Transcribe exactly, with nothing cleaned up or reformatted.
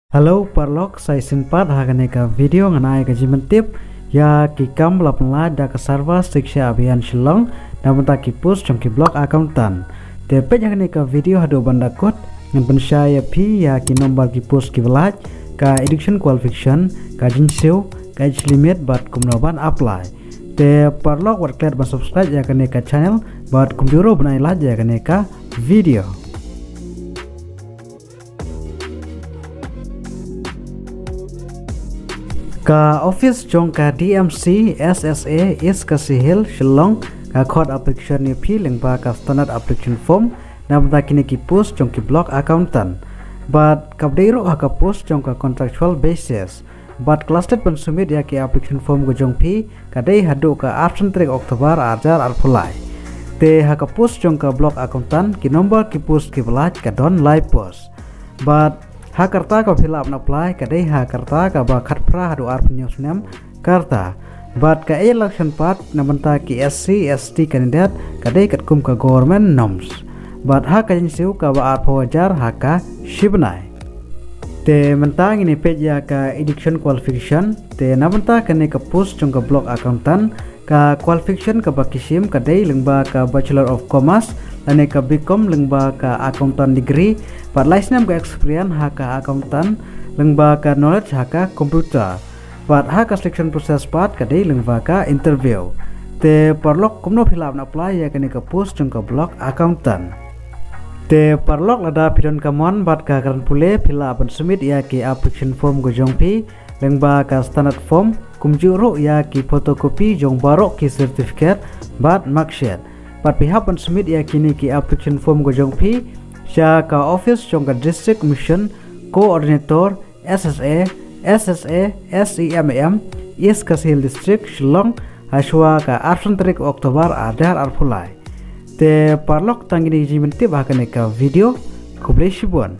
Hello paralok, sa shisien pat ha kane ka video ngan ai ka jingpyntip ïa ki kam ba la pynlait da ka Sarva Shiksha Abhiyan Shillong na bynta ki post jong ki block accountant. Te peit ha kane ka video haduh ban da kut, ngan pynshai ïa phi ïa ki number ki post kiba lait, ka education qualification, ka jingsiew, ka age limit bad kumno ban apply. Te paralok wat klet ban subscribe ïa kane ka channel bad kumjuh ruh ban ai like ïa kane ka video. Ka office jong ka D M C S S A East Khasi Hills Shillong ka khot application ïa phi lyngba ka standard application form na bynta kine ki post jong ki block accountant. Bad kaba dei ruh ha ka post jong ka contractual basis. Bad ka last date ban submit ïa ki application form ka jong phi ka dei haduh ka arphew san tarik October ar hajar arphew lai. Te ha ka post jong ka block accountant, ki number ki post kiba lait ka don lai post. Bad ha ka rta kaba phi lah ban apply ka dei ha ka rta kaba khatphra haduh arphew hynñiew snem ka rta. Bad ka age relaxation pat na bynta ki S C S T candidate ka dei katkum ka government norms. Bad ha ka jingsiew kaba arphew hajar ha ka shibnai. Te mynta ngin ïa peit ïa ka education qualification. Te na bynta kane ka post jong ka block accountant, ka qualification kaba ki shim ka dei lyngba ka Bachelor of Commerce lane ka B Com lyngba ka accountant degree bad lai snem ka experience ha ka accountant lyngba ka knowledge ha ka computer. Bad ha ka selection process pat ka dei lyngba ka interview. Te paralok, kumno phi lah ban apply ïa kane ka post jong ka block accountant? Te paralok, lada phi don ka mon bad ka kren pule, phi lah ban submit ïa ki application form ka jong phi lyngba ka standard form, kumjuh ruh ïa ki photocopy jong baroh ki certificate bad marksheet. Bad phi hap ban submit ïa kine ki application form ka jong phi sha ka office jong ka District Mission Coordinator S S A, S S A, S E M A M, East Khasi Hills District, Shillong, ha shuwa ka arphew san tarik October ar hajar arphew lai. Te paralok, tang kine ki jingpyntip ha kane ka video. Khublei shibun.